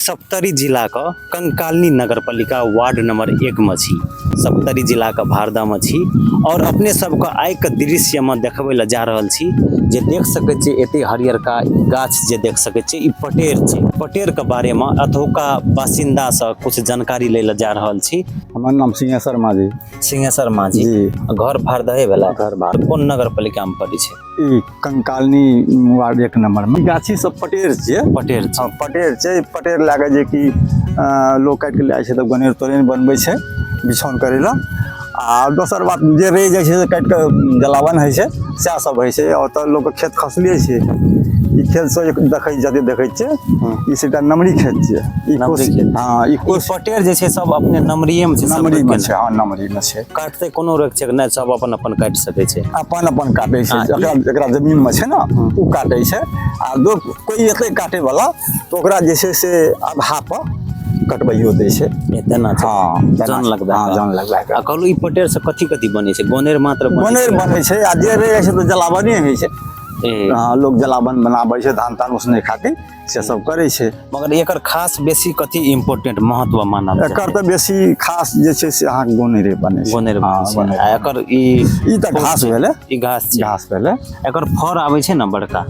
सप्तरी जिलाके कंकालिनी नगरपालिका ward number 1 में छी। सप्तरी जिलाके भारदहमे छी और अपने सबके आइके दृश्यमे देखबै लए जा रहल छी जे देख सकै छियै एते हरियरका गाछ जे देख सकै छियै ई पटेर छै। पटेरके बारेमे एतुका बासिन्दासँ कुछ जानकारी लै लए जा रहल छी। हमर नाम सिंहेश्वर माझी। सिंहेश्वर माझी जी। घर भारदहे भेला? घर भारदह। कोन नगरपालिकामे पड़ै छै? ई कंकालनी वार्ड 1 नंबर में। गाछी सब पटेर छियै। पटेर छै। हँ, पटेर छै। पटेर लए कऽ जे कि लोक काटि कऽ लए जाइ छै तऽ गोनेर तोरेर बनबै छै बिछौन करै लए। आ दोसर बात जे रहि जाइ छै से काटि कऽ जलावन होइ छै, सएह सब होइ छै। ओतऽ लोकके खेत खसले छै। ई खेत सब देखै जते देखै छियै ई सबटा नमरी खेत छियै। ई नमरी कोसी खेत। हँ, ई ई कोसी पटेर जे छै सब अपने नमरीये मे छै, सब नमरी में के छै। हँ, नमरी में छै। काटते कोनो रोक छै नहि, सब अपन अपन काटि सकै छै। अपन अपन काटै छै। हँ, ई- जकरा जकरा जमीन में छै ने ओ काटै छै। आ दो कोई एतै काटै वाला तऽ ओकरा जे छै से आधा पर कटबैयो दै छै। तेना छै। हँ, तेना जन छै। लगबा हँ, कऽ। जन लगबा कऽ। आ कहलहुँ ई पटेर से कथी कथी बनै छै? गोनेर मात्र बनै गोनेर छै? बनै छै आ जे रहै छै तऽ जलावने होइ छै। ए, हँ, लोक जलावन बनाबै छै धान तान उसनै खातिर, से सब करै छै। मगर एकर खास बेसी कथी इम्पोर्टेंट महत्व मानल जाइ एकर छै? तऽ बेसी खास जे छै से अहाँके गोनेरे बनै छै। गोनेर हँ, बनै छै। गोनेर। आ एकर ई ई तऽ घास भेलै। ई घास छै। घास भेलै। एकर फर आबै छै ने बड़का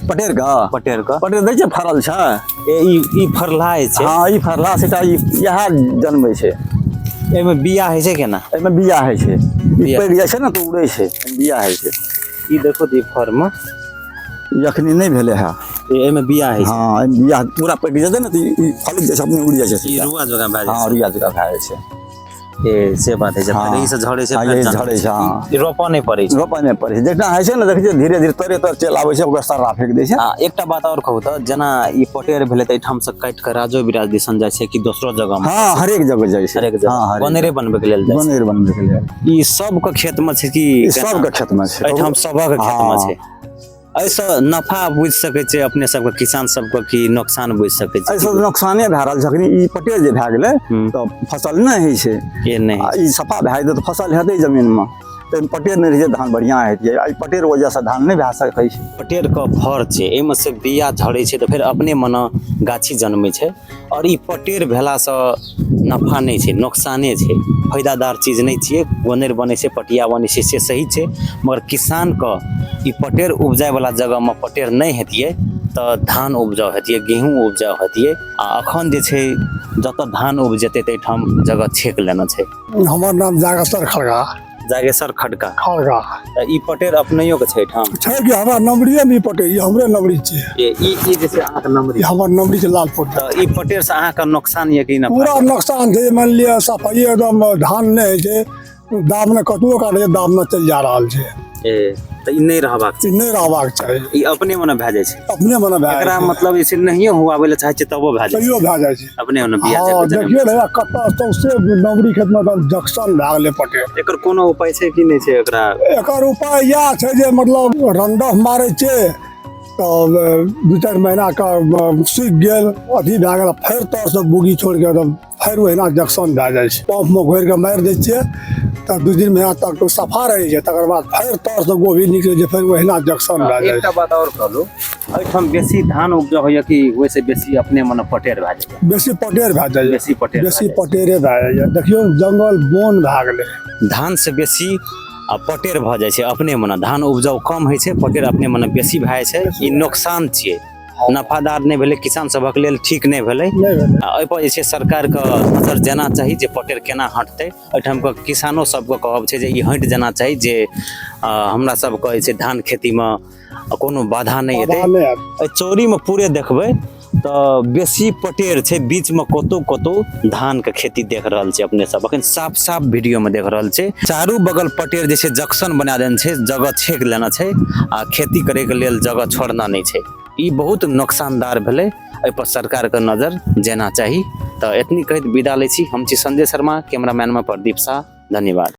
पटेर के? पटेर के। पटेर दै छै, फड़ल छै। ए, ई फरला छै। हँ, ई फड़ला सेटा ई इएह जनमै छै। एहिमे बिया होइ छै केना? एहिमे बिया होइ छै। ई बिया। पैघ जाइ छै ने तऽ उड़ै छै, एहिमे बिया होइ छै। ई देखो तऽ ई फर मे ई अखनी नहि भेलै हँ। एहिमे बिया होइ छै। हँ, एहिमे बिया पूरा पकि जेतै ने तऽ ई फलकि जाइ छै, अपने उड़ि जाइ छै। ई रुआ जकाँ भए जाइ हँ, छै। रुआ जकाँ भए जाइ छै। ए, से बात होइ छै। हँ। फेर ई से झड़ै छै। हँ, फेर यही जनमै झड़ै छै, हँ। ई रोपऽ नहि पड़ै छै। रोपऽ नहि पड़ै छै। जहिना होइ छै ने देखै छियै धीरे धीरे तोरे तर चलि आबै छै, ओकर सर्रा फेंक दै छै। आ एकटा बात आओर कहू तऽ जेना ई पटेर भेलै तऽ एहिठाम से काटि कऽ राजो बिराज दिसन जाइ छै कि दोसरो जगह मे? हँ, हरेक जगह जाइ छै। हरेक जगह। हँ, हरेक गोनेरे बनबै के लेल जाइ छै। गोनेर बनबै के लेल। ई सबके खेत मे छै कि ई केना? सबके खेत मे छै। एहिठाम सबक खेत मे हँ। छै। एहिसँ नफा बुझि सकै छै अपने सबके किसान सबके कि नोकसान बुझि सकै छै? एहिसँ नोकसाने भए रहल छै। अखनी ई पटेल जे भए गेलै तऽ फसल नहि होइ छै। के नहि? आ ई सफा भए जेतै तऽ फसल हेतै जमीनमे। तऽ पटेल नहि रहै छै, धान बढ़िआँ हेतियै। आ ई पटेल वजहसँ धान नहि भए सकै छै। पटेरके फर छै, एहिमे से बिया झड़ै छै तऽ फेर अपने मने गाछी जनमै छै। और ई पटेर भेलासँ नफा नहि छै, नोकसाने छै। फायदादार चीज नहि छियै। गोनेर बनै छै, पटिया बनै छै, से सही छै, मगर किसानके ई पटेर उपजायवला जगहमे पटेर नहि हेतियै तऽ धान उपजाउ हेतियै, गेहूँ उपजाउ हेतियै। आ अखन जे छै जतऽ धान उपजेतै ताहिठाम जगह छेक लेने छै। हमर नाम जागेश्वर खड़गा। जागेश्वर खड़का। खड़गा। तऽ ई पटेर अपनैयो के छै एहिठाम? छै कि हमरा नमरीए मे ई पटेर, ई हमरे नमरी छै। ई जे छै अहाँके नमरी? ई हमर नमरी छै लालपुर। तऽ ई पटेर से अहाँके नोकसान यऽ कि नफा? पूरा नुकसान छै। मानि लिअ सफाई एकदम धान नहि होइ छै, दाम ने कतबो काटै छै, दाम ने चलि जा रहल छै। ए, तऽ ई नहि रहबाक ई नहि रहबाक चाही। ई अपने मने भए जाइ छै। अपने मने भए एकरा जाइ छै। मतलब जे छै नहियो हुआबै लए चाहै छै तबो भए जाइ छै। तैयो भए जाइ छै। अपने मने बिया हँ, जगह जनम। देखियौ ने कतऽ सौंसे नमरी खेतमे एकदम जंक्शन भए गेलै पटेल। एकर कोनो उपाय छै कि नहि छै एकरा? एकर उपाय इएह छै जे मतलब रंडफ मारै छै तऽ 2-4 महीनाके सूखि गेल, अथी भए गेल, फेर तरसँ बुगी छोड़ि कऽ एकदम फेर ओहिना जंक्शन भए जाइ छै। पम्पमे घोरि कऽ मारि दै छियै तऽ 2-3 महीना तक ओ सफा रहै छै, तकर बाद फेर तरसँ गोभी निकलै छै, फेर ओहिना जंक्शन भए जाइ छै। एकटा बात आओर कहलहुँ, एहिठाम बेसी धान उपजा होइया कि ओहिसँ बेसी अपने मने पटेर भए जाइया? बेसी पटेर भए जाइया। बेसी पटेर भए बेसी जाइया। पटेरे भए जाइया। देखियौ जंगल बन भए गेलै। धान से बेसी आ पटेर भऽ जाइ छै अपने मने। धान उपजाउ कम होइ छै, पटेर अपने मने बेसी भए जाइ छै। ई नोकसान छियै, नफादार नहि भेलै, किसान सभक लेल ठीक नहि भेलै। नहि भेलै। आ एहिपर जे छै सरकारके नजर जेना चाही जे पटेर केना हटतै। एहिठामके किसानो सबके कहब छै जे ई हटि जाना चाही, जे हमरा सबके जे छै धान खेतीमे कोनो बाधा नहि एतै। बाधा नहि आयत। एहि चौरीमे पूरे देखबै तऽ बेसी पटेर छै, बीचमे कतौ कतौ धानके खेती देख रहल छै अपने सब। अखन साफ साफ वीडियोमे देख रहल छै, चारू बगल पटेर जे छै जंक्शन बना देने छै, जगह छेक लेना छै आ खेती करैके लेल जगह छोड़ना नहि छै। ई बहुत नोकसानदार भेलै, एहिपर सरकारके नजर जेना चाही। तऽ एतनी कहैत विदा लै छी। हम छी संजय शर्मा, कैमरामैनमे प्रदीप शाह। धन्यवाद।